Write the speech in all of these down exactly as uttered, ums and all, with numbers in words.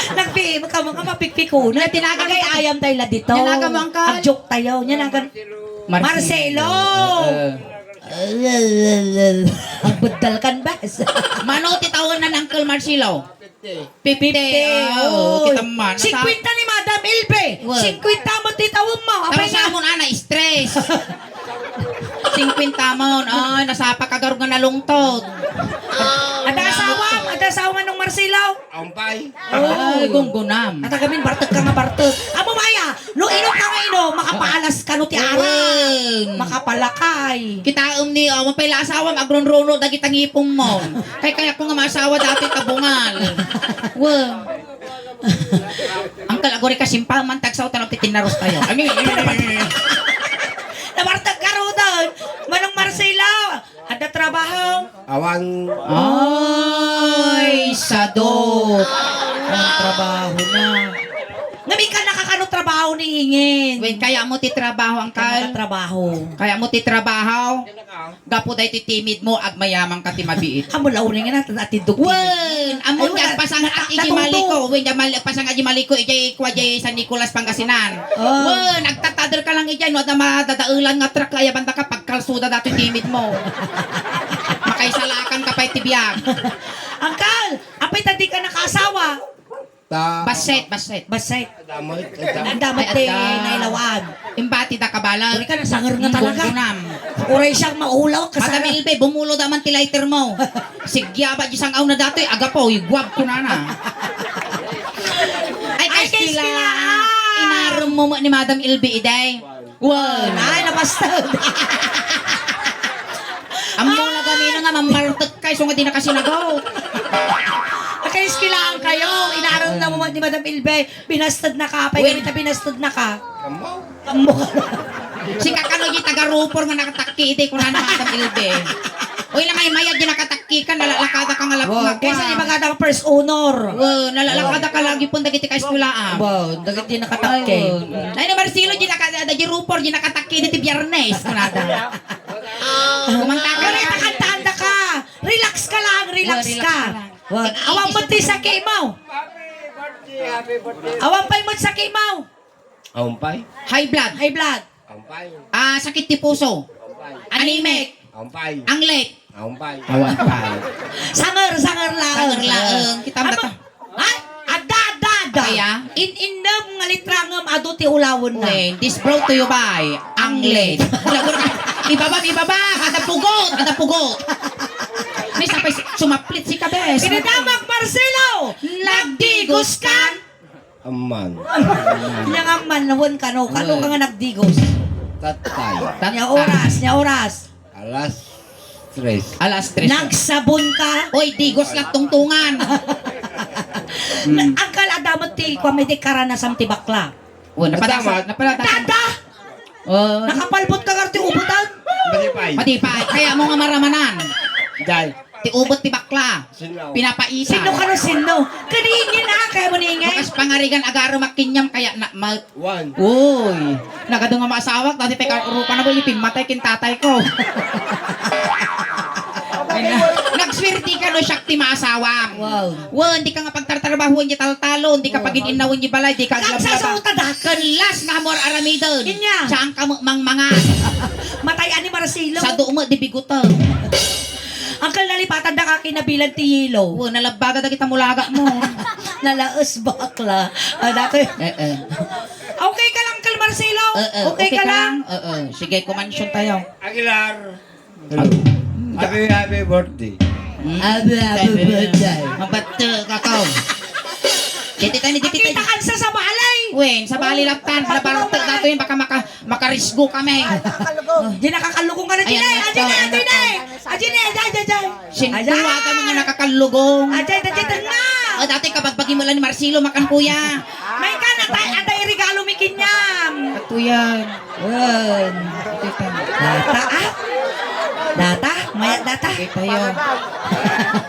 Nagpi-, ka mga mapikpikuna. Nya, tinagan Agay, mo, ayam tayo la dito. Tinagan mo, Uncle. Ag-joke tayo. Nya, nagan-, Marcelo. Marcelo. Eh. Agbuddal kan, bas. Mano ti tawen na ni Uncle Marcelo? Fifty. Fifty, oh, oh. Kita man. Singkwenta ni Madam Elbe. Wow. Singkwenta mo ti tawen mo. Apay Tapos nga? Amon, ana, stress. Singkwenta mon. Ay, nasapa ka garud nga nalungtod. Ada asawa, ada asawa Manong Marcelo. Ampay. Ay, gunggunam. At agamin, bartek ka nga bartek. Amo maya, no inom ka nga inom, makapaalas ka no ti arak. Wen. Makapalakay. Kitaem ni, oh, mapay la asawam, agronrono, dagita ngipong mo. Kay kaya ko nga maasawa dati tabungal. Wen. Uncle, aguri ka, simpa man, tagsaw, tanong, titinarus tayo. Ano yun? Nabartag ka, Rodon. Manong Marcelo. Adda trabaho? Awan. Ay, sadok. Ang trabaho na. Ngem ika nakakano trabaho ni Ingin? Wen, kaya mo ti trabaho, Uncle? Kaya mo ti trabaho? Kaya mo ti trabaho? Gapu daytoy timid mo, agmayaman ka ti mabiit. Amo la uray nga nat-, natindog timid. Wen, amo Ay, ti wala. agpasangat Nata-, iti natuto. Maliko. Wen, di mal-, agpasangat iti Maliko, iti kua, iti San Nicolas, Pangasinan. Oh. Wen, agtatader ka lang iti, no, adda madadaelan nga truck, ayaban da ka, pagkalsuda datoy timid mo. Makaisalakan ka pay ti biag. Uncle, apay ta di ka nakaasawa? Ta- Basset, basset. Basset. Adda met, adda met. Adda met ti Ay, adda. Nailawan. Imbati da kabalan. Uray ka, nasanger nga talaga. Gunggunam. Uray siyang maulaw, kasara. Madam Elbe, bumulo da man ti lighter mo. Sigyaba di sang-aw na datoy, agapoy, guwab ko na na. Ay, Ay, kay kay Skila. Skila. Inarum mo mo ni Madam Elbe, iday. Wen. Ay, napasted. Ammo na gamino nga mammartek kay, so nga di nakasinagaw. Kay iskilaan kayo. Inaram na mo ni Madam Ilbe, binasted na ka. Pay Wen. Kami ta binasted na ka. Ammo. Ammo. Si kakano di taga Rupor nga nakatakki iti kuna na Madam Ilbe. Uy, langay mayad di nakatakki ka, nalalakada ka nga lab-, Wow, nga kaysa kuwan. Di magada ang first honor. Wow, nalalakada ka lagi pun dagiti kaeskwelaam. Wow, dagiti nakatakki. Ay, wow. Ay, ni Marcelo, di naka-, di Rupor, di nakatakki, di ti Biyernes, kunada. Kumanta ka Wala lang. Ipakantaanda ka. Relax ka lang, relax Wow, relax ka. Ka lang. Wow. Eh, Awan eh, mo ti saki mo. Happy birthday, happy birthday. Awan pay mo ti saki mo. Awan pay? High blood. High blood. Ampay. Ah, sakit ti puso. Ampay. Anemic. Ampay. Anglet. Ampay. Awan pay. Sanger, sanger laeng. Sanger laeng. Kita mo Ano? Ta. Ha? Adda, adda, adda. Kaya? In-, innem nga litra ngem adu ti ulawen na. Wait, this brought to you by Anglet. Lagur-, ibaba, ibaba. Ada pugot, ada pugot. Miss, apay sumaplit si Kabes. Pinadamag Marcelo. Nagdigos ka. Amman. Nya nga amman, wen kano, kano ka nga nagdigos? Tatay. Nya oras, nya oras. Alas tres. Alas tres. Nagsabon ka? Oy, digos lang tungtungan. Na, angkal, adda met ti, kua met ti karanasam ti bakla. Oh, napadasan, Adamat. Napadasan. Dada! Oh. Nakapalbot ka nga ti ubutan? Matipay. Matipay. Kaya mo nga maramanan. Dai. Ti ubot ti bakla. Sino? Pinapaisa. Sino kano sino? Kadi ingin na, kaya mo ni ingay. Bakas pangarigan, agaram a kinyam, kaya na, ma-, One. Uy. Nagadu nga maasawak, dati pay karupa na, boy, pimmatay kin tatay ko. Ay na. Nagswerte ka no, siak ti maasawam. Wow. Wen, di ka nga pagtartrabahoen di taltalon, di ka Wow. pagin-innawen di balay, di ka Nagsasaw aglablaban. Ta da. Ken last nga amor aramiden. Inya. Saan ka mo mangmangan? Matay ani Marcelo. Sa dumo di bigutan. Angkel, nalipatan da ka kinabilan ti yelo. Wen, nalabbaga dagita mulaga mo. Nalaes bakla. Ah, dati. Eh, eh. Okay ka lang, Angkel Marcelo? Eh, eh, Okay okay ka ka lang? lang? Eh, eh. Sige, kumansyon tayo. Aguilar. Happy, happy birthday. Hmm? Happy, happy birthday. Mabatte ka ko. Diti tayo, diti tayo. Akita kan sa sabali. Wen, sabali latan. Labartek dato yun, baka maka-, makarisgo kami. Di nakakalugong ka na, Ayan, Jine. Ah, Jine, ah, Jine. Ah, Jine, ah, Jine, ah, Jine. Sinduwa ka mga nakakallugong. Ah, Jine, ah, Jine, nga. O, dati kabagbagi mo lang ni Marcelo, makan kuya. May ka na, tay, atay regalo mi kinyam. Katuyan. Wen. Data, ah? Data? Maya, data? Kita yun.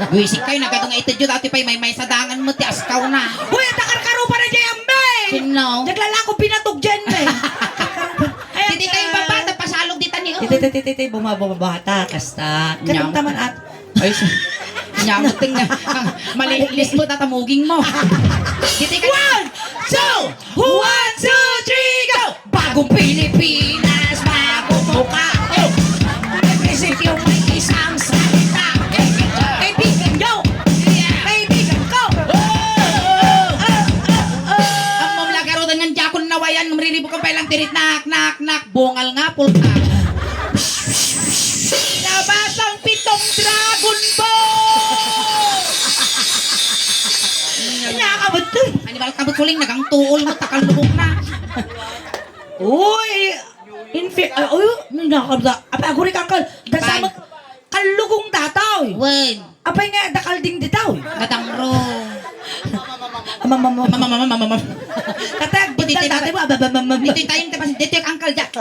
Buisik kayo, nagkadong ito dyan, dati pa'y may, may sadangan mo, ti askaw na. Hoy, at nakarkarupa na dyan, ambe! Sino? Naglalako, pinatog dyan, be! Ay, Hindi kayo ang baba, tapasalog di tani, oh. Titi, titi, titi, bumababata, kasta. Nyam. Katong taman at- Ay, si- Nya, muting na. Malilis mo, tatamuging mo. Dito ka. One, two, one, two, three, go! Bagong Pilipinas, bagong mukha. Oh! Represent yung may isang salita. Kaibigan nyo! Kaibigan ko! Oh! Oh! Oh! Oh! Ang mamlagarodan ng Jakon na wayan, mariribo ka pa ilang tirit, nak, nak, nak, bungal nga, pulta. Labas ang pitong Dragon Ball! Nakabot to. Animal ka, Bukuling, nagang tuol mo, takal lubong na. Uy! Infi-, ay, uy, nakabda. Apa, aguri ka, Uncle. Dasama, Bye. Kalugong dataw. Wen. Apay nga, dakal ding ditaw. Natangro. Ama, mama, mama, mama, mama. Tatay, Dito bigtan tayo. Tatay mo, aba, ba, ba, ba, ba. Dito tayo, tapos dito yung Uncle Jack.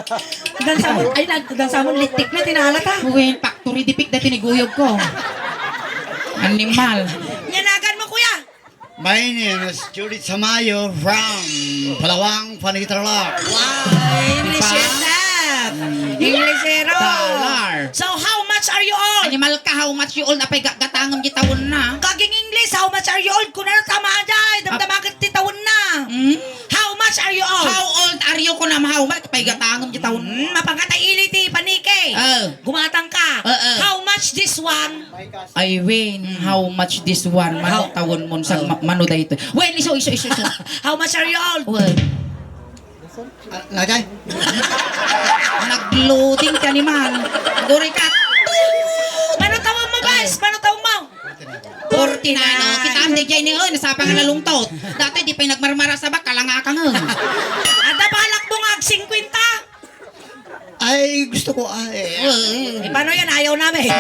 Hanggang sa mo, ay, nag-, hanggang sa mo, litik na, tinala ka. Uy, factory dipik dati ni guyog ko. Animal. Yanagan mo, kuya. My name is Judith Samayo from Palawang, Panitarlak. Wow, English Diba? Yourself. Mm. English hero. Dollar. So, how much are you old? Animal ka, how much you old? Apay ga-, gatangem di taon na. Kaging English, how much are you old? Kuna na tama jay, damdama ket ti taon na. Mm? How much are you old? How old are you? Kunam, how much? Apay gatangem di taon. Mm, mapangkata ili ti paniki. Oh. Gumatang ka. Oo. How much this one? Ay, Win, how much this one? Mano How? Tawon mo sa Oh. ma-, mano daytoy? Win, iso, iso, iso, iso. How much are you old? Win. Ah, lagay. Nag-loading ka ni man. Guri ka. Mano tawon mo, guys? Mano tawon mo? Forty-nine, oh. Kita ang D J ni, oh, nasapa nga nalungtot. Dati di pa yung nagmarmara sa bak, kalanga ka nga. Ada balak mo nga ag singkwenta? Ay, gusto ko, ah, eh. Eh, paano yan? Ayaw namin.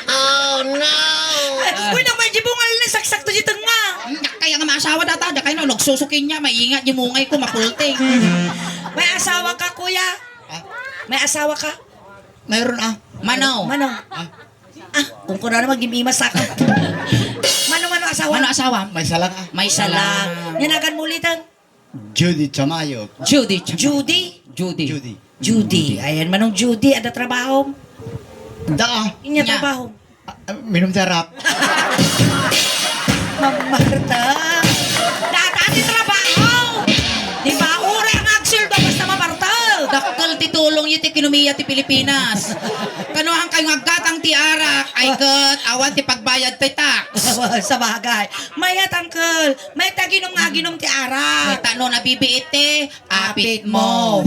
Oh, no! Ay, uy, nang may jibungal na, saksak to jiteng nga. Hmm, kaya nga maasawa data, di kayo, no, nagsusukin niya, maingat yung mungay ko, mapulting. May asawa ka, kuya? Ah? May asawa ka? Mayroon, ah. Mano? Mano? Ah? Ah, kung kuna na magimimas ako. Mano, mano asawa? Mano asawa? May salang, ah. May Salang. Salang. Yanagan mo ulitan? Judy Tamayo. Judy. Judy? Judy. Judy. Judy. Ayan, Manong Judy, ada trabaho? Da. Inya Nya. Trabaho? Ah, ah, minum terap. Mamarta. Data ti trabaho. Di ba, ura nga agsuldo basta mamarta. Dakkel ti tulong iti ekonomiya ti Pilipinas. Kano ang kayo nga aggatang ti arak, ay ket awan ti pagbayad ti tax. Sa bagay. Mayat, uncle. Mayat aginom nga aginom ti arak. Mayat no nabibiit ti apit mo.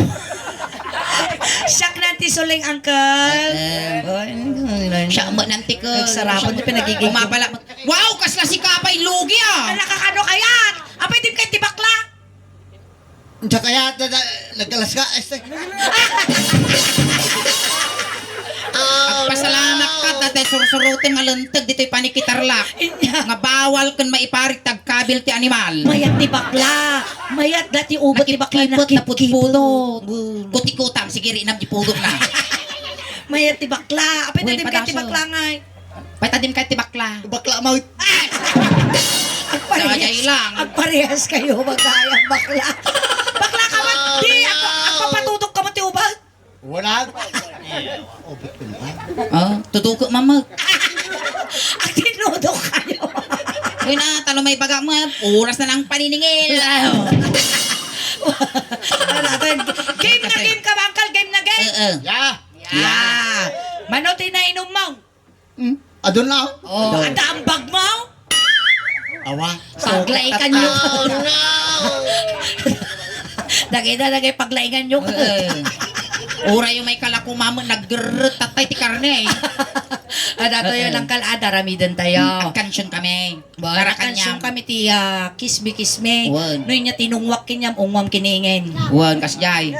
Siak nan ti suling, uncle. Eh, eh. Oy, Siya mo nan ti kel. Nagsarapon ti pinagiging. Umapala. Wow, kasla si Kapay lugi, ah. Ala ka, kano kayat? Apay, di kay ti bakla? Diyan kaya, da, da, nagkalas ka, este. Agpasalamat ka, dati sursurutin nga lenteg ditoy panikitarlak. Inya. Nga bawal ken maiparit ti agkabil ti animal. Mayat ti bakla. Mayat dati ubat ti bakla, nakipkipot, nakipkipot. Naputpudot. Kutikutam, sige, rinam di pudot na. Mayat ti bakla. Apay, Uy, tadim ka ti padaso. Bakla ngay. Pay tadim ka ti bakla. Bakla mo. Agparehas. Kaya lang. Agparehas kayo, magkaya bakla. Bakla ka man, di, agpa-, agpapatutok ka man ti ubat. Wala. Obit ko na. Oh, tutuko, mamag. Agtinudok kayo. Uy na, talo may baga mo, oras na lang paniningil. Ano natin? Game na game ka, Bangkal? Game na game? Eh, eh. Yeah. Yeah. Mano ti nainom mo? Hmm? Adun na, oh. Oh, adda ang bag mo? Awa. Paglaikan nyo. Oh, no. Dagay na, dagay, paglaingan nyo. Eh. Ura yung may kalako, mama, nagdurrut, tatay, ti karne, eh. Ah, dato yun, eh, ang kal-, ah, daramiden tayo. Hmm, agkansion kami. Ba, Para kansyong kanyam. Kami ti, ah, kismi-kismi. Wen. No, inya tinungwak kinyam, ungwam kiningin. Wen, kasjay.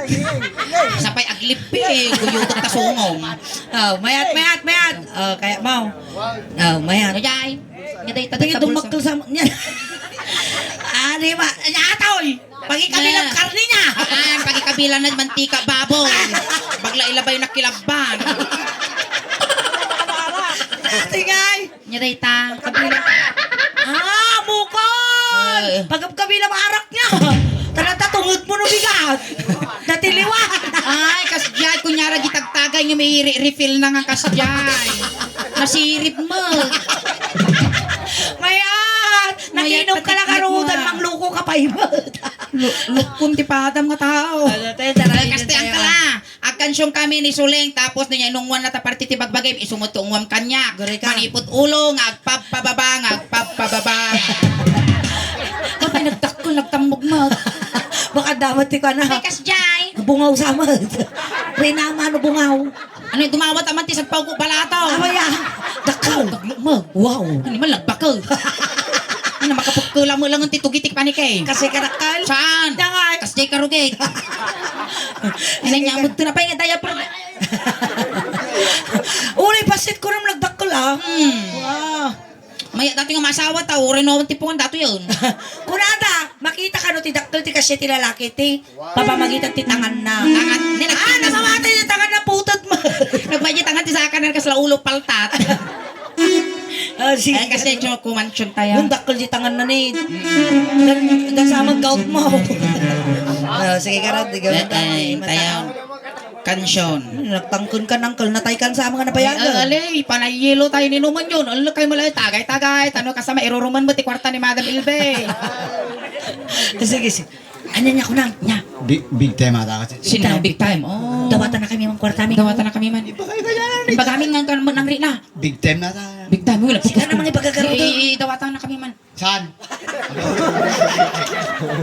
Sapay aglipi, eh, guyutok ta sungom. Oh, mayat, mayat, mayat. Oh, kaya mo. Oh, mayat. Ano, jay? Nga day, Tingin taday, dumakkel sa niya. Ah, di ba? Anya, atoy! Pagikabilang karne niya. Haan, pagikabilang na mantika baboy. Bagla ilabay na kilaban. Tingay! Nya dayta. Kabilang. Ah, bukol! Eh. Pagkabkabilang arak niya. Taranta, tungod mo no bigat. Natiliwan. Ay, kasdiay, kunyara di tagtagay nga may re-, refill na nga kasdiay. Nasirip mo. Mayat! Mayat, nakinom ka na karudan, mangluko ka pa, ibat. Lu-, lukon ti padam nga tao. Ano, tayo, taray, Ay, kastiyan ka tayo. La. Agkansion kami ni Suling, tapos niya inungwan na ta parte ti bagbagim, isu met ti ungwam kaniak. Guri ka. Manipot ulo, nga agpabpababa, nga agpabpababa. Apay, nagdakkel, nagtammog met. Baka damat ti kana. Ay, kasdiay. Bungaw sa met. Rinama no bungaw. Ano, dumawat aman ti sagpaw ko, balataw. Apay, ah. Dakkel. Daglukmeg. Wow. Ano man, lagbaka. Ano, makapukula mo lang ang titugitik panik eh. Kasi kadakkel? Saan? Dangay. Kasdiay karugit. Ano niya, Sige. Mudto na pa yung diaper. Uli, pasit ko rin nagdakkel, ah. Hmm. Wow. May dati nga masawa ta, uray no, tipungan dato yun. Kunada, makita ka no ti dakkel ti kasya ti lalaki ti papamagitan ti tanganna. Tangan, ni Ah, nagtangan. Namamatay ti tanganna, putot mo. Nagmay ti tangan ti sakanan kas la ulo paltat. Ah, sige. Ay, kasi jo kumansion tayo. Nung dakkel ti tanganna ni. Dan, dan sa mag-gout mo. Ah, sige ka rin, di ka Eh, rin eh, tayo. Kansion. Nagtangken ka, nangkel, natay kan sa mga napayagan. Ay, ali, panayelo tayo ni Numan yun. Ala, kay malay, tagay-tagay. Tano kasama, iruruman mo ti kwarta ni Madam Ilbe. Sige, sige. Anya niya kunang, nya. Big, big time ata kasi. Sino big time? Oh. Dawatan na kami mang kwarta mi. Dawatan na kami man. Iba kayo kaya. Iba kami nga kan nang rina. Big time na ta. Big time, wala. Sika na mga ipagagarudo. I-, i-, dawatan na kami man. Saan?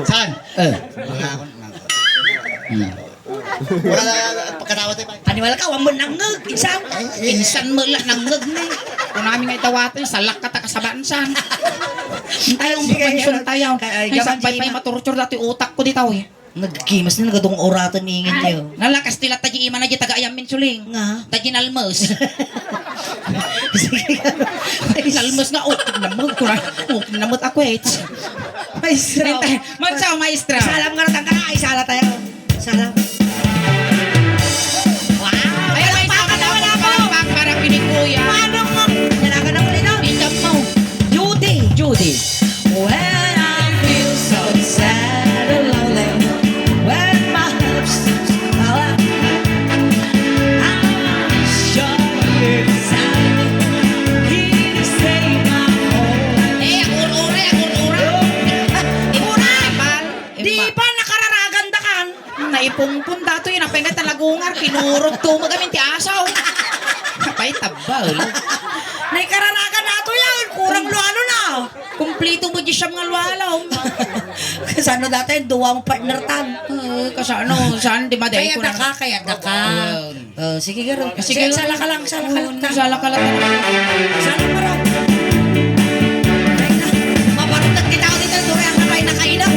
Saan? Eh. Wala ako. Hmm. Wala, pagkatawa tayo, pare. Paniwala ka, wa mo nangngeg, insan. Ay, eh. Insan mo lang nangngeg ni. Kung namin nga itawatan, salak ka, takasabaan, san. Ay, Ay, sige, mention tayo. Ay, ay, Ay, gaman, sampay Gina. Pa'y maturture dati utak ko ditaw, eh. Nagkimas na, nagadung oratan ni ingin Ay, tayo. Nalakas ti latta di ima na di taga ayam min suling. Nga? Ta di nalmes. Sige. Nalmes nga, oh, namut ko na. Oh, namut ako, eh. Maestro. Ente, mansa, maestra. Salam nga natang ka, ay, sala tayo. Salam. Wow! Ay, may palakpakan na, wala po. Palakpak para pinikuya. Paano nga? Dalaga na ulit, no? Tingnan mo. Judy. Judy. When I feel so sad and lonely, when my heart seems hollow, I'm sure it's time here to save my home. Eh, agur-ura, agur-ura. Ura! Di ba nakararagan da kan? Naipungpun dato yun, apay nga talagungar, kinurot tumag amin ti asaw. Apay, tabal. Naikararagan dato yan, kurang lualo na. Kumplito mo di siyam nga lualo. Kasano dati, duwang partner tan. Eh, kasano, saan, di ba, dahil Kaya ko na daka, kaya daka. Ayun. Oh, sige, garo. Sige, Sige, garo. Sala ka lang, sala ka lang. Oo, sala ka lang. Sala ka lang. Ay, na. Maparutag ti tao dito, duri ang napay nakainom.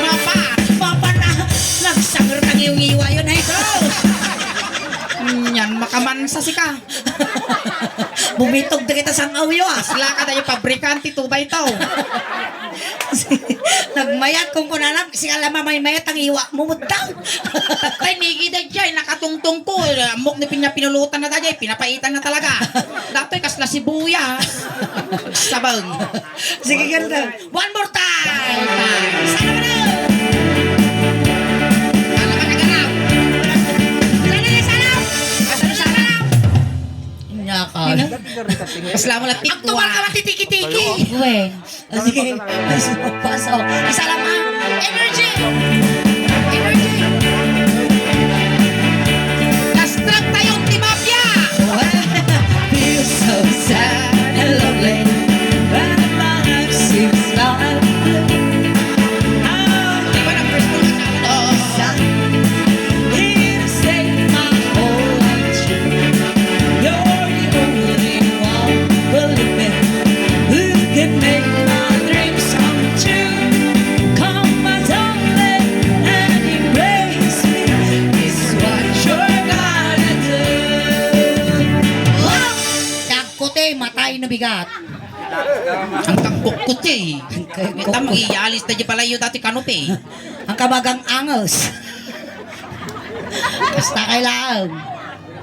Mapa, mapa na. Nagsanger ka ngiw-ngiwa yun, ay, bro. Yan, makamansa si ka. Bumitog da kita sang awyo, ah. Sila ka tayo pabrikan, ti tubay to. Nagmayat kung kunanam, si alama may mayat ang iwa mo, muddaw. Tay, nigi da dyan, nakatungtong ko. Amok ni pinya pinulutan na da dyan, pinapaitan na talaga. Datoy, kasla sibuyas. Sabang. Sige, ganda. One more time. Sana ka na. Sana ka na, ganaw. Sana ka, sana. Sana ka, sana. Inya ka. Kasla mo lang. Ang tumal ka matitiki-tiki. Uwe. Ah, sige. Ay, paso. Isa lang, ah. Energy! Energy! Kastrap tayo, Team Mafia! Feel so sad and lonely when my life seems like Di ba na-first ko na sa Here to save my whole life. You're the only one, believe me, who can make my dreams come true. Come, my darling, and embrace me. It's what you're gonna do. Wow! Tagko ti matay no bigat. Ang tagkukkuti. Ang tagkukkuti. Ita mo, iyalis na di palayo dati kanupi. Ang kamagang angus. Basta kailangan.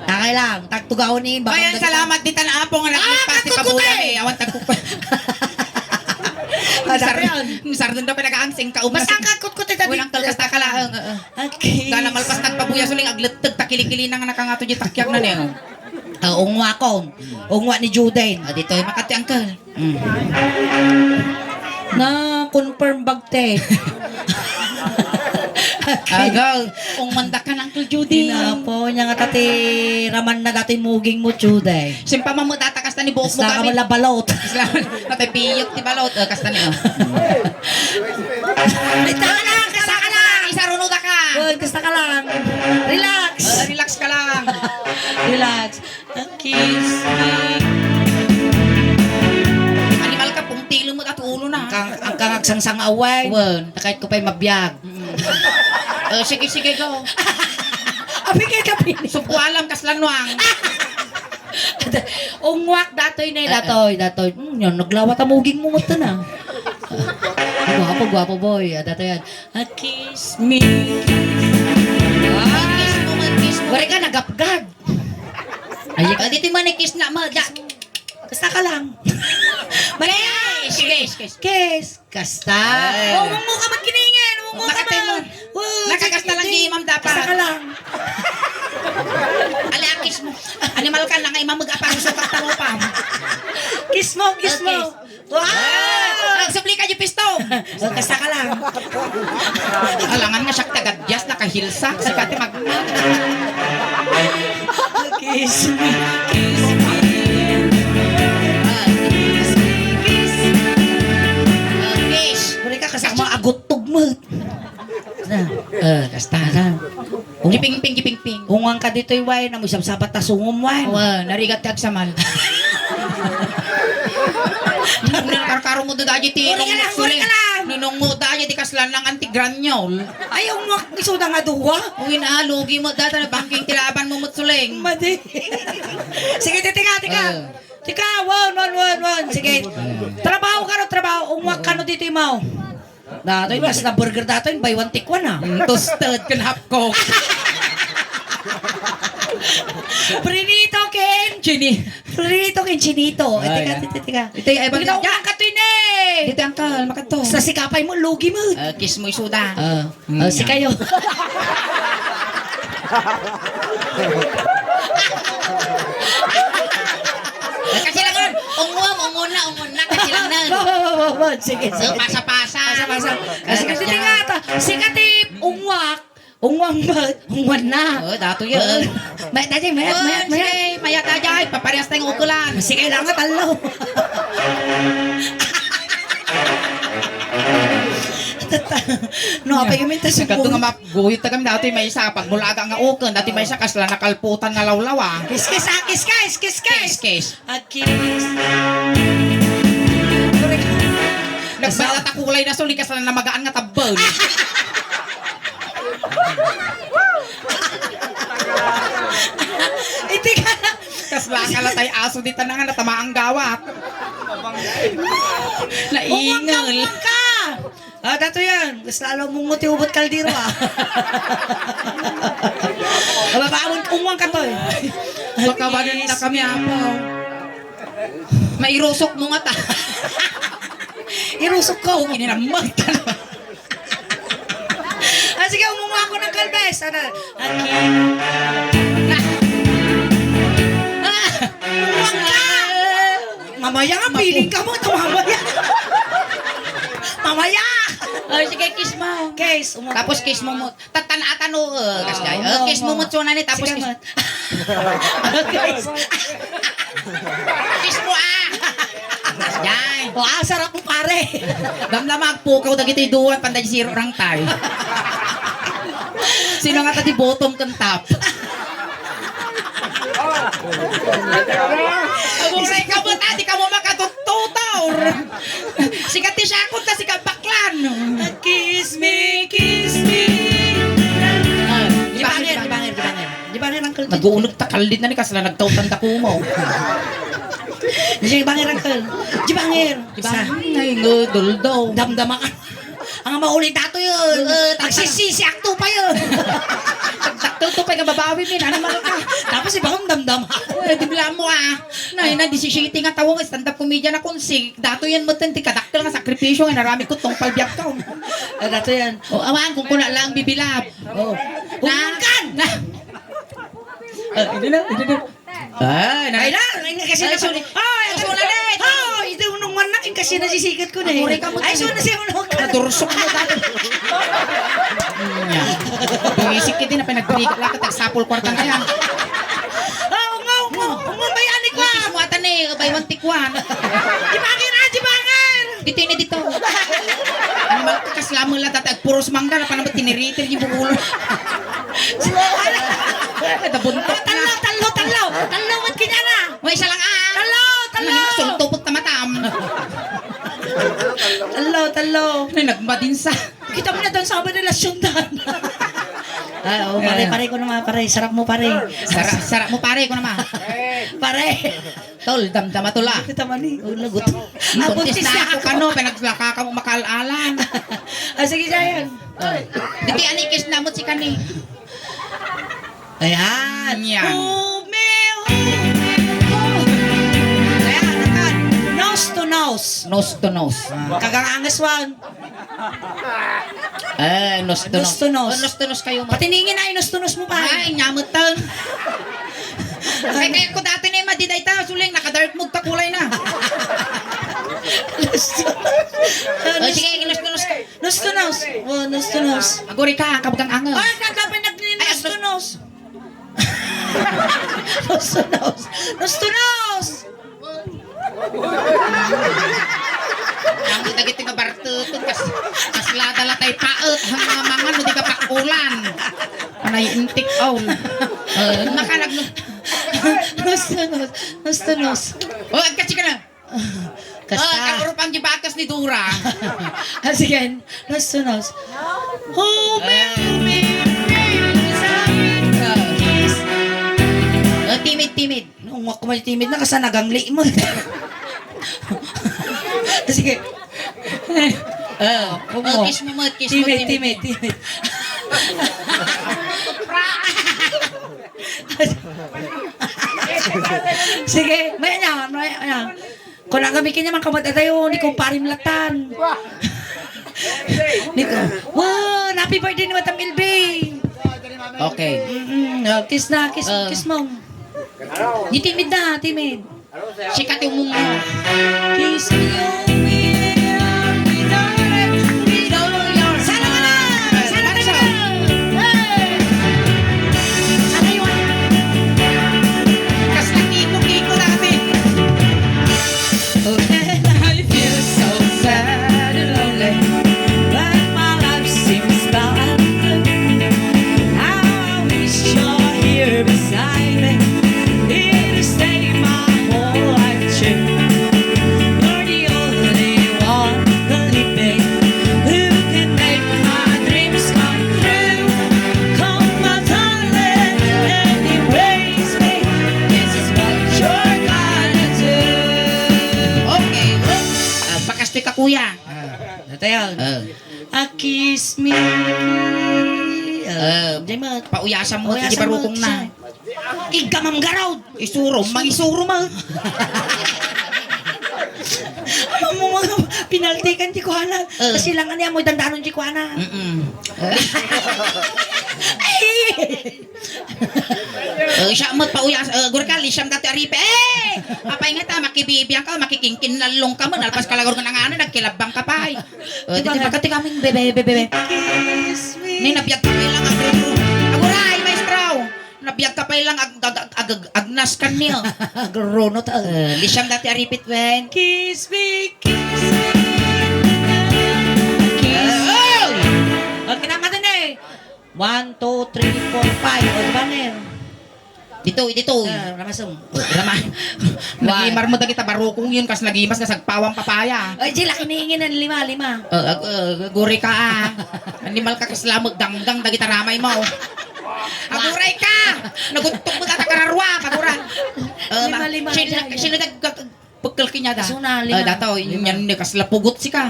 Takay lang, tagtugaw ni Bakang Ayan, Dagdag. Salamat ditan, Apo, nga Ah, nagligpas ti tagkukuti! Pabulan, eh. Awan tagkukuti. Sar-, sardon da pa nagaang singka ubas. Basta ang kakot ko, tita, Walang di-, kalkasta ka laeng, oo. Okay. Gana malpas nagpabuyas uling agletteg ta kilikilina nga nakangato di takyag na niya. Ah, ungwa ko. Ungwa ni Juden. Ah, dito, makati, uncle. Mm. Na-confirm bagte. Agaw, ungwanda ka, Uncle Judy. Inapo, nya nga tati raman na dati muging mo, Judy. Simpa mamu data kasta ni buhok mo Isla ka kami. Mo labalot. Isla, patay piyok ti balot. Eh, kasta ni, oh. Bitaw ka lang, kasta ka lang. Isaruno da ka. Well, kasta ka lang. Relax. Eh, relax ka lang. Relax. Kiss me. Animal ka, pungtilo mo at ulo na. Ang kang, ang kang agsangsangaw, eh. Wen. Takayt ko pa'y mabiag. Mm. Eh, sige, sige, go. Abi kay kapin. Supo alam, kaslanwang. Ungwak, datoy na, eh, datoy, datoy. Hmm, yan, naglawa ta muging mo, mata na. Guwapo, guwapo, boy. Ah, datoy yan. Ah, kiss me, kiss me. Ah, kiss mo, man, kiss mo. Wari ka, nagapgad. Ay, ah, dito man, kiss na, ma-, da-, Kasta ka lang. Kiss! Kiss! Kiss! Kiss! Kasta. Eh. Oh, huwag mo ka magkiningen. Huwag mo ka Makatay mo. mag-, oh, Nakakasta lang sige. Di imam dapat. Kasta ka lang. Ali, ah, kiss mo. Animal ka lang, ay mamag-apang sukat tarupam. Kiss mo, kiss mo. Okay. Wow! Ah, nagsubli ka, Jepisto! So, kasta ka lang. Alangan nga siya tagadyas, nakahilsak, si Kati Magna. Kiss me, kiss me. Ah, kiss me, kiss me. Ah, kiss. Wala ka kasama, agot tugmat. Na. Eh, kasta. Kasta. Gipingping, gipingping. Ungwang ka ditoy, wine, amo isabsabat ta sungom, wine. Wa, narigat ti agsamal. Nunong karkaro mo dadaji ti Uri ka lang, uri ka lang. Nunong mo dadaji ti kaslan lang anti granule. Ay, ungwak, isuda nga duwa. Uy na, lugi mo dada na bangking ti laban mo mutsuling. Madi. Sige, titika, tika. Ah. Tika, one, one, one, one. Sige. Trabaho ka no, trabaho. Ungwak ka no dito, imaw. Datoy, kas na burger datoy, buy one, take one, ah. Mm, toasted ken half coke. Prinito ken Chini. Prinito ken Chinito. Eh, Ay, teka, ah. teka, teka. Ito yung ibang Ikaw dyan. Ang katoy ni. Dito, uncle, makadto. Sa sikapay mo, lugi mo. Ah, kiss mo, isuda. Ah. Mm. Oh, si kayo. Kasi lang nun, ungwam, ungon na, ungon na, kasi lang nun. Bo, bo, bo, bo, bo. Sige, So, sige. Pasa-pasa. Pasa-pasa. Ah, sige, sige nga, ta. Si Katip, ungwak. Ungwang ba? Ungwan na. Oh, dato yan. Oh. Mayat na, mayat, Oh, mayat, mayat. Sige, mayat na dyan. Paparehas tayong ukulan. Sige lang nga, talo. No, apay kami, tas Kadto nga map-, Guhit ta kami dati maysa, pagmulaga nga uken, dati maysa kasla nakalputan nga lawlawa. Kiskis, ah, kiskis, kiskis. Kiskis. Ah, kiss. Nagbala ta kulay na suli kasla namagaan nga tabbel. Iti ka na. Kasla ka latay aso di tanang nga natamaang gawat. Naingel. Umangkang ka. Ah, dato yan. Mas lalo mong muti ubot kaldero, ah. Mababawon, ungwang ka to, eh. Baka ba nun na kami, apo? Mairusok mo nga ta. Irusok ko. Ininamag ka na. Ah, sige, umungwa ako ng kalbes. Ano? Aki. Ah! Ah! Umungwa ka! Mamaya nga, feeling ka mo, ito mamaya. Mamaya! Oh, sige, kiss mo. Kiss, umo- Tapos kiss mo mo. Tatan-atan, oh, eh, kas Oo, jay. Oh, kiss mo mo. Mo, mo, tsuna ni, tapos Sige, kiss. Mo. Kiss. Kiss mo, ah! Kas jay. Oh, ah, sarap mo, pare. Damdama, agpukaw, dagiti duwan, panday zero rang tayo. Sino nga ta di bottom kang top? Aguray ka mo, ta, di ka mo makatututol. Sikat ti siakot ta, sikat baklan. Kiss me, kiss me. Ah, di bangir, di bangir, di bangir. Di bangir, uncle. Nag-uuneg ta kallit na ni kasla nagtautan da kumo. Di bangir, uncle. Di bangir. Di bangir. Ay, ngudol daw. Damdama ka. Ang mauli dato yun. Oo, tama. Agsisisi, akto pa yun. Dakto to pay nga babawi, min. Animal ka. Tapos iba kong damdam. Eh, di bala mo, ah. Nay, na disisiete nga tawo nga stand-up comedian ako, si dato yan mo ti kadakkel nga sakripisyo nga narami ko tungpal biag ko. Ah, dato yan. O, awan, kung kuna lang bibilab. Oh. Na, Huwag ka! na. Ah, ito na, ito na. Ah, na. Ay, na, na, kasi Ay, na, sorry. Ay, ito na, na. Oh, ito nung man na, kasi nasisikat ko na eh. Amoy ka mo Ay, tayo. so na siya, ano ka? Nadursok mo dati. Nya. Bumisik kita na pinagbigat lang, tagsapol kwartang kaya. Ah, ungaw, ungaw, ungaw, may anik wa. Butis mo ata ni, bay one take one. Di ba akin, ah, di ba akin? Dito ini dito. Ano man, kasla mo lang, tata, agpuros mangga, na pa naman tiniritir yung bukulo. Ay, nabuntok na. Tallo, tallo, tallo. Tallo, mat kanya na. May isa lang, ah. Tallo, tallo. Ano, sultupot na matam. Tallo, tallo. Ay, nagmadinsa. Kita mo na doon sa abang nila, syundan. Ah, oh, pare, Ayan. pare ko naman, pare. Sarap mo, pare. Sara-, sarap mo, pare, ko naman. Pare. Tol, damdama, tol, ah. Kita man eh. Oh, lagot. Ah, Buntis buntis na na ako, ako. kano, pinaglaka ka mo makaal-alan. Ah, sige, Jayan. Oh. Diti, ani, kiss na mo si kani. Ayan. Yan. Umi, umi, oh. Ayan, ayan. Nose to nose. Nose to nose. Ah, kagang angas wan. Eh, nose to Nose nose. to nose. Oh, nose to nose kayo, ma. Pati ningin ay nose to nose mo pa. Ay, nyamutan. Ay, kaya ko dati na yung madidayta, suling naka-dark mode ta kulay na. Nose to nose. Oh, sige, nose to nose ka. Nose to nose. Oh, nose to nose. Aguri ka, kabagang angas. Ay, kakapan nag-, Ay, nose to nose. Nose to nose. Nose to nose. Ang dagiti nga bartukon, kas-, kaslada la tay paet, ang mga mangan, no, di ka pakulan. Panay intik, oh. Eh, makanag, no. Nose to nose. Nose to nose. Oh, agkatsi ka na. Kasta. Ah, kan urupan di bakas ni Dura. Ah, sige. Nose to nose. Oh, baby, baby, sa akin. Ah. Kiss. Ah, timid, timid. Nung ako may timid na, kasa nagangli mo. Sige. Ah, Huwag ah, mo. Kiss mo, ma, kiss mo, Timid, timid. timid, timid. Sige, may na, may na. Kung nagamikin naman, kamad atayo, ni kumparim latan. Ni ko, wow, happy birthday ni Madam Ilbe. Okay. Mm-mm, oh, kiss na, kiss, Ah. kiss mo. Di timid na, timid. Sikat yung mong Kiss me, oh, me, me, darling, with all your Sana ka na! Sana ka na! Hey! Sana yun! Kas na kiko-kiko dati. Oh, and I feel so sad and lonely, but my life seems bad. How I wish you're here beside me, here to stay my whole life through. You're the only one, believe me, who can make my dreams come true. Come, my darling, and embrace me. This is what you're gonna do. Okay, oh. Ah, bakas ti ka, kuya. Ah, natayan. Ah. Ah, kiss me. Ah, Ah, di ma- pauyasan mo, pauyasan di mo, barukong na. Siya. Iggamam garod. Isuro, mangisuro mo. Amang mo, mga pinaltikan ti kuana. Ah. Kasi lang, ano yan mo, dandanon ti kuana. Mm-mm. Ay! Eh, siya mo, pauyas, eh, gurka, lisiam dati aripe. Eh! Apay nga ta, makibibiang ka, makikingkin nalong ka mo, nalpas ka lagor nga nangana, nagkilabang ka pa, eh. Eh, Diba di, di, nga? Magkati kaming bebe, bebe, bebe. Kiss me. Ni nabiag ka lang ang Aguray, maestro! Nabiag ka pa lang ag-, ag-, ag-, ag-, agnas ka niya. Agrono ta. Eh, lisiam dati aripit, wen. Kiss me, kiss me. Kiss. Oh! Oh, kinamatan eh. One, two, three, four, five. O, di ba, Ner? Ditoy, ditoy. Ah, ramasem. Rama. Nagimar mo dagita barukong yun, kas nagimas nga sagpawang papaya. Ay, Jill, akin niingin ang lima, lima. Ah, ag-, ah, guri ka, ah. Animal ka, kasla mo, ganggang dagita ramay mo. Aguray ka! Naguttok mo tata kararwa, pagura. Ah, Lima, ma-, lima, sino, Jill. sino nag-, Pekkel kaniada. Isu na, lima. Eh, dataw, lima. Yan ni kasla pugot sika.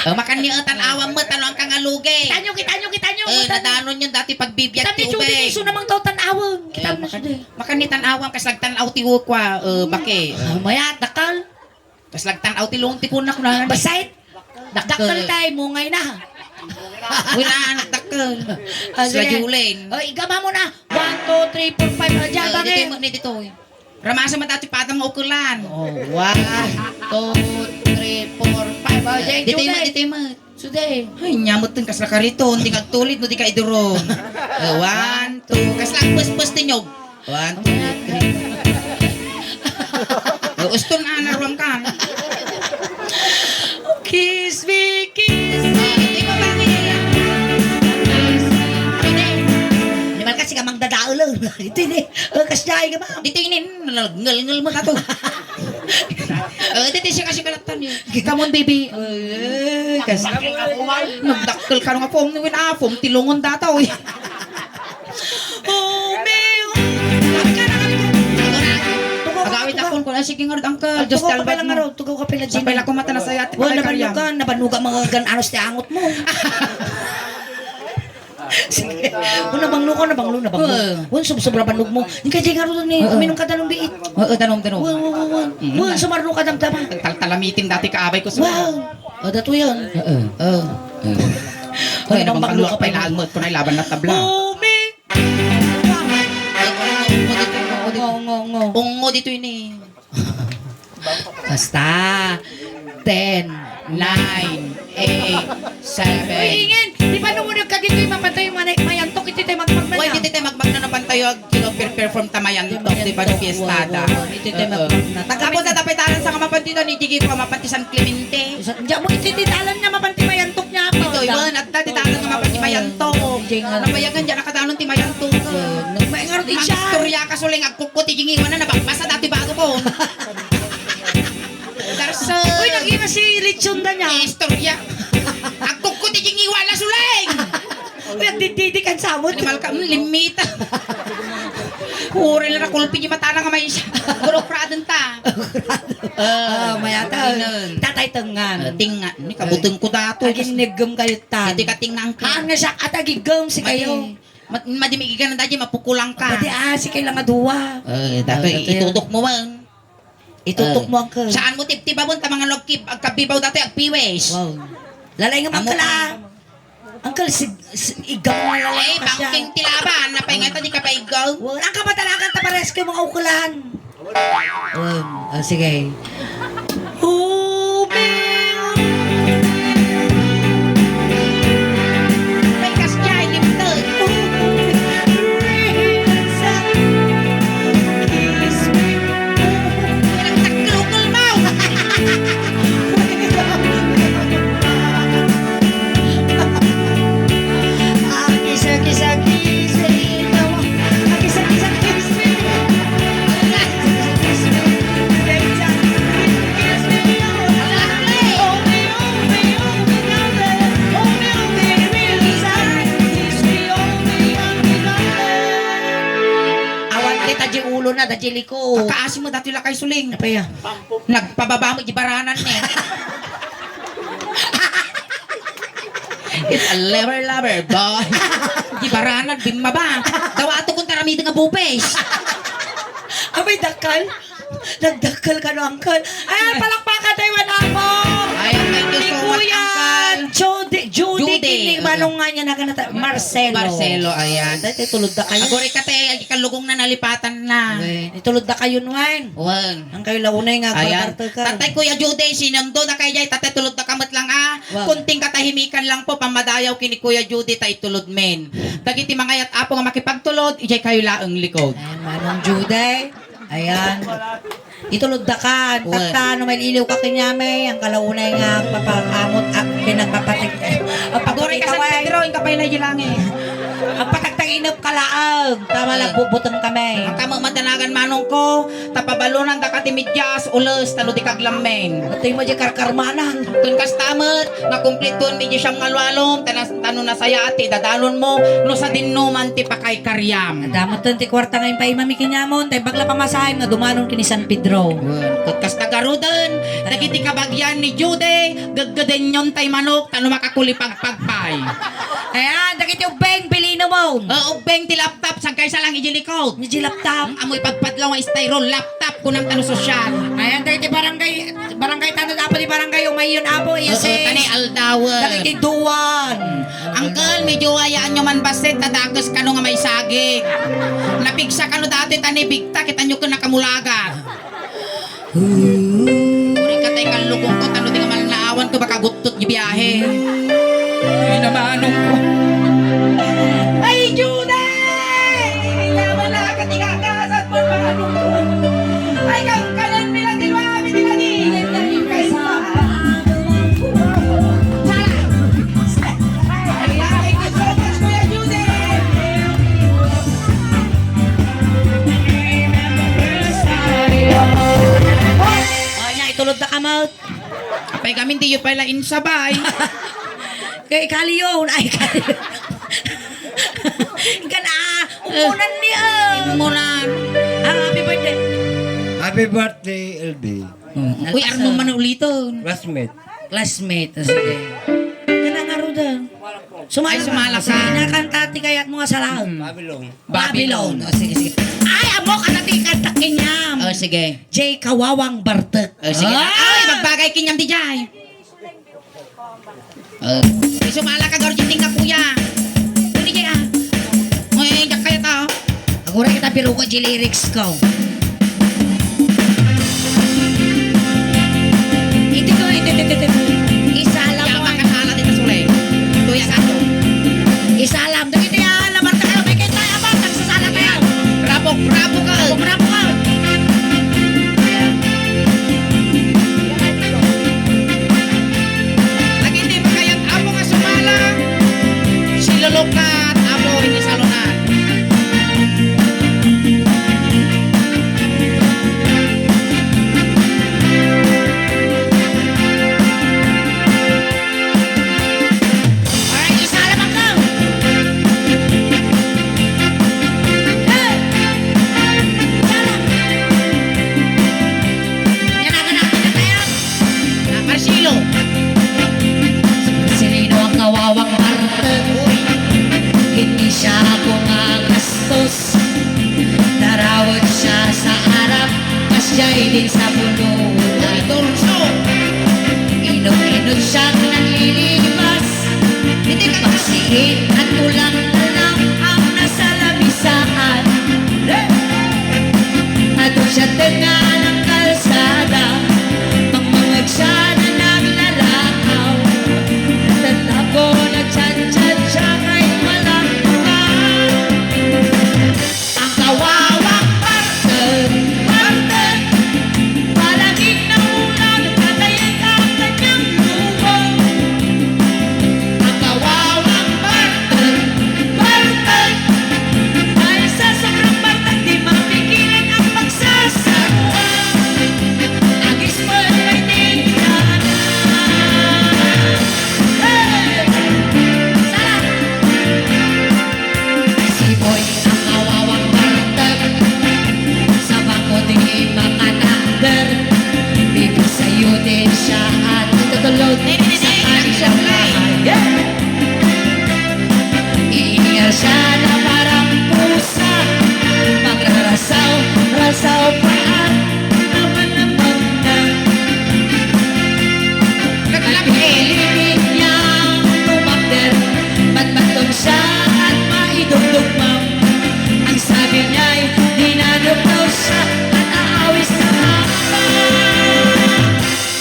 Eh, makanni, eh, tan-awam met, ano ang kangalugi? Kitanyo, kitanyo, kitanyo, Eh, kitanyo. Nadanon yan dati pagbibiag Kitanyo, ti Judy, ubing. Isu namang daw tan-awam. Eh, Kitanyo, makan-, Judy. Makanni tan-awam, kas nagtan-aw ti ukwa, eh, baki. Ah, mayat, dakal. Kas nagtan-aw ti lungon ti kunak na. Basait. Dakkel. Dakkel tay, mungay na. Wala, anak dakkel. Ah, Sila sige. Julen. Oh, igama mo na. One, two, three, four, five. Ah, diyan, Eh, bangin. Dito, dito, eh. Ramasa man dati padam nga ukelan. Oh, one, two, three, four, five. Oh, Jay, Dito yung Juday. Dito yung Suday. Ay, nyamot din kasla karito. Hindi kagtulid, no, di ka idurong. Eh, one, two. Kasla ang pus-pus tinyog. One, two, three. Eh, uston na, naruam ka. Kiss me, kiss me. Ah, hindi mo ba kaya yan? Kiss me. Hindi. Di ba kasi ka mang dadaol, oh. Ito ini. Oh, kasya, ay ka ba? Dito ini, ngal-ngal mo ka to. Eh, dito siya kasi kalatan yun. Come on, baby. Eh, kas-, nagdakkel ka nga pom, nung inapom, tilungon dataw, eh. Oh, me, oh. Agawit ako, kun, ah, sige nga, uncle. Just tell me. Tugaw ka pala nga raw, tugaw ka pala, Gina. Sapay lang kumata na saya, Wan, nabanugan, nabanugan mga gan-, anos ti angot mo. Sige. O, nabanglo ka, nabanglo, nabanglo. Oo. Wan, sub-, sobra banog mo. Hindi ka, Jay, nga ron, eh. Oo. Uminom ka, tanong, biit. Oo, tanong, tanong. Wan, wan, wan, wan. Mm. Wan, sumarno ka, damdama. Taltalamitin dati kaabay ko, sir. Wow. O, dato yan. Oo. Oo. Oo. Ay, nabanglo ka pa, inaangot ko na ilaban na tabla. Oh, me. Ungo, ungo, ungo, ungo. Ungo dito ini. Basta. Ten, nine, eight, seven. Uy, ingin! Di ba nung unag ka dito yung mapantay yung manay-, mayantok, iti tayo magmagna Uy, na? Dito tayo magmagna na pantay yung kino per-, perform ta mayantok, di ba, nung fiestada? Wow, wow, wow. Iti tayo Oo. Magmagna. Tapos sa tapitaran sa kamapantita ni Jiggy pa mapanti San Clemente. Sa, diyan mo, iti titalan niya, mapanti mayantok niya. Ito, iwan, at dati tayo nga mapanti mayantok. Jay nga. Nabayagan dyan, nakadanon ti mayantok. Oo. Nagmaingarot Ang siya. Istorya ka, suling, agkukot, iti ngiwan na, nabakbasa, dati bago ko. Garson. Uy, naging na si Lechon da niya. Istorya. Agkukot, iti ngiwan na, suling. Uy, agdididik ang samot. Animal ka, mm, limita. Uri lang na kulpi di matana nga may siya. Gurokraden ta. Ah, mayata. Tatay tengan. Ah, tinga. Ni kabuteng ko dato. Agin nigem kayo tan. Iti katingnaan ko. Haan nga siya, at agigem si kayo. Madi, madi migigan na dati, mapukulang ka. Pati, ah, si kayo lang nga duwa. Eh, dato, Ah, itutok mo man. Itutok Eh, mo, uncle. Saan mo tibtibabon ta mga nagkib-, agkabibaw dati, agpiwis? Wow. Lalay nga Amo uncle, ka. Ah. Uncle, si, si, igaw mo na lang Eh, ka siya. Bangking ti laban, napay nga ta di ka paigaw? Wow, ang kamatalakan ta pares kayo mga ukulan. Um, ah, sige. Ubing. May kasya, ilimtod. Ubing. Pinagtaklukol mo! Awan kita di ulo na, da di liko. Kakaasi mo dati lakay suling. Apa ya? Nagpababa mo di baranan ni. It's a lover, lover, boy. Di baranan, bimmaba. Dawa ato kung taramid nga bupes. Abay, dakal. Nagdakkel ka no, uncle. Ayan, palakpakan tayo, anak mo. Ayan, thank you Ni so much, Kuya uncle. Judy, Judy, Judy, kini, uh, manong nga niya, naganata-, Marcelo. Marcelo, ayan. Dati, tulod na kayo. Aguri ka, te, ay, kalugong na, nalipatan na. Wen, itulod na kayo, Nwen. Wen. Ang kayo launay nga, Ayan. Agbarbarto ka. Tatay, Kuya Judy, sinundo na kayo, tatay, tulod na kamot lang, ah. Wow. Kunting katahimikan lang po, pamadayaw kini Kuya Judy, ta itulod men. Dagiti mangayat, Apo, nga makipagtulod, ijay kayo laeng likod. Ayan, Manong Judy. Ayan. Itulod da ka. Well. Tatta, no, may iliw ka kanyame, ang kalaunay nga papaamot at pinagpapatik-, ang Agore ka, San pagpakita, Pedro, yung kapay na ilang eh. Ang patagtag Inep ka laeng, ta malagbubutan kami. Ang kamo madanagan manong ko, ta pabalunan da ka ti medias, ules, tano di kaglammeng. Atoy mo di karkarmanan. Kun kasta met, nga kumplituan mi di siyam nga lualom, ta nas-, tano nasayaat ti idadanon mo, no sadin no man ti pakaykariam. Adda met ti kuarta nga impaimam ken ni amon, ta imbag la pamasahem nga dumanon ken ni San Pedro. Wen, ket kasta garuden, dagiti kabagian ni Jude, geggedenyon tay manok, tano makakulipagpag pay. Ayan, dagiti ubbing, pilino mo. O, ubbing ti laptop, sagkaysa lang iti likod. Iti laptop. Amoy pagpadlaw nga styrofoam laptop, kunam tano sosyal. Ayan, dagiti barangay, barangay tano, apo di barangay, umayon, apo, iya Oo, sis. Tani aldawen. Dagiti duwan. Uncle, medyo ayaanyo man bassit, ta dakes kano nga maisagik. Napigsa kano dati, tani bigta, kitanyo ken nakamulaga. Uri ka tay kallukong ko, tano di nga malnaawan ko, baka guttot di biyahe. Ay, namanong ko. Ay, Jude! Ay, naman na ka, tigakasat mo, manong ko. Ay, kangkanan, pinagdiwa, pinagdiwa, pinagdiwa. Ay, ay, ay, ay, Kuya Jude! O, nya, itulod na kamot. Apay kami, diyo pala insabay. Kay Kalion, ay, Kalion. Kan, ah, umunan ni, ah. Umunan. Ah, happy birthday. Happy birthday, L B. Uy, Arnold man uliton. Classmate. Classmate, ah, sige. Kana nga ruda. Sumala Ay, sumala ka. Sige, nakanta ti kayat mo nga salaon. Babylon. Babylon. O, sige, sige. Ay, amo ka na ti kanta kenyam. O, sige. Jay Kawawang Bartek. O, sige. Ah! Ay, magbagay kenyam di jay. O. Ay, sumala ka, Gorging, nga kuya. Dali, jay, ah. Ay, diyak kaya ta. Agura kita biruko di lyrics ko. Iti ko, iti, iti, iti, iti. Isalam mo. Kasala dito, Sule. Tuya ka. Isalam. Dagiti, ah, labar tayo. May kita, abang, nagsasala tayo. Bravo, bravo ka. Bravo, bravo ka. Dagiti makayat, amo nga sumala. Silulukat, amo, hindi salunan. Alright, isa lamang ka. Hey! Isa lang. Yan ang anak na tayo. Ah, Marcelo. Si Marcelino ang kawawang parte. Uy. Hindi siya kumagastos. Narawod siya sa Arab, kasya'y din sa puno. Ay, torso! Inot-inot siyang nanlilipas. Hindi ka Pagsiit at kulang na lang ang nasa lamisaan. Adu siya tenga ng kalsada, mangmangag siya na naglalakaw. Tatago na chat-chat siya kay walang tuka. Ang kawawang parte, parte, palaging nauunaw, nagtatayag ang kanyang luho. Ang kawawang parte, parte, dahil sa sobrang parte, di mapigilan ang pagsasawa. Agis mo ay may tingnan. Hey! Sala! Si Boy ang kawawang bartag, sa bangko di makatakder. Bibig sa'yo din siya at tutulog sa kanilang bahay. Yeah! Iingal siya na parang pusa, magrarasaw-rasaw pa at naman-naman na. Naglapit. At piliin niyang tumakder, matmatong siya at maidugtog, ma'am. Ang sabi niya'y dinadukdaw siya at aawis na mama.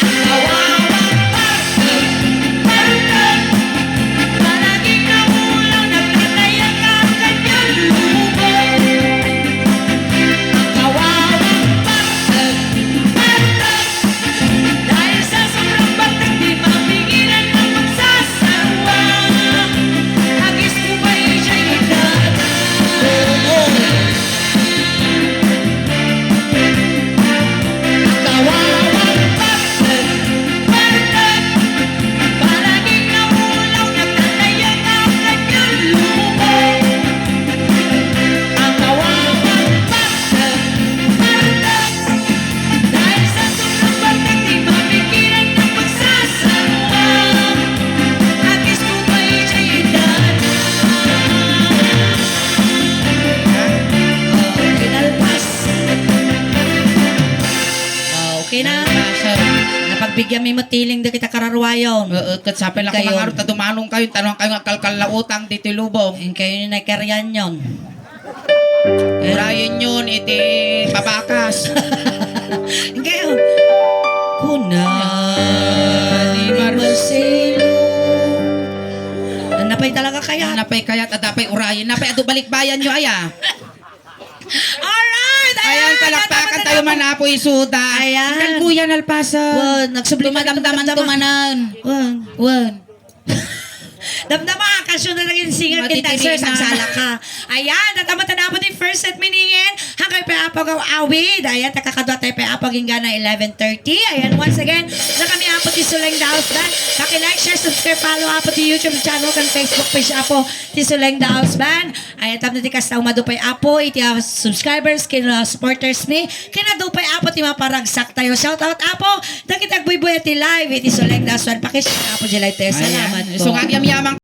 Ang kawawang parte, parte, palaging nauunaw, nagtatayakap Bigyan mi matiling da kita kararuayon. Oo, ket sapay la Kayo. Kumangarot ta dumanong kayo, tanong kayo nga kalkal la utang ditoy lubong. Inkayo ni nakarian yon. Urayen yon iti pabakas. Inkayo. Kuna ni Marcelo. Napay talaga kaya? Napay kaya, adda pay urayen. Napay adu balikbayan nyo, aya. Alright! Ayan, palakpakan tayo man, Apo Isuda. Ayan. Kan Kuya Nalpasa. Wen, nagsubli ka, Tumadamdaman, tumadamdaman. Tumanan. Wen. Wen. Damdama, kasyo na lang yung singer, Matitiri kin dancers, na. Ang sala ka. Ayan, tatamatan na po di first set meaningen. Hanggang pa apo gaw awid. Ayan, takakadwa tayo pa apo ginggana eleven thirty. Ayan, once again, na kami apo ti Suleng Daos Band. Paki-like, share, subscribe, follow apo ti YouTube channel kan Facebook page apo ti Suleng Daos Band. Ay, tapno ti kasta, umadupay apo iti, ah, subscribers, ken, ah, supporters mi, ken adupay apo ti maparagsak tayo. Shout out apo, dagiti agbuybuya ti live iti Suleng Daos Band. Paki-share apo di live tayo. Ayan. Salamat po. So, agyamyamang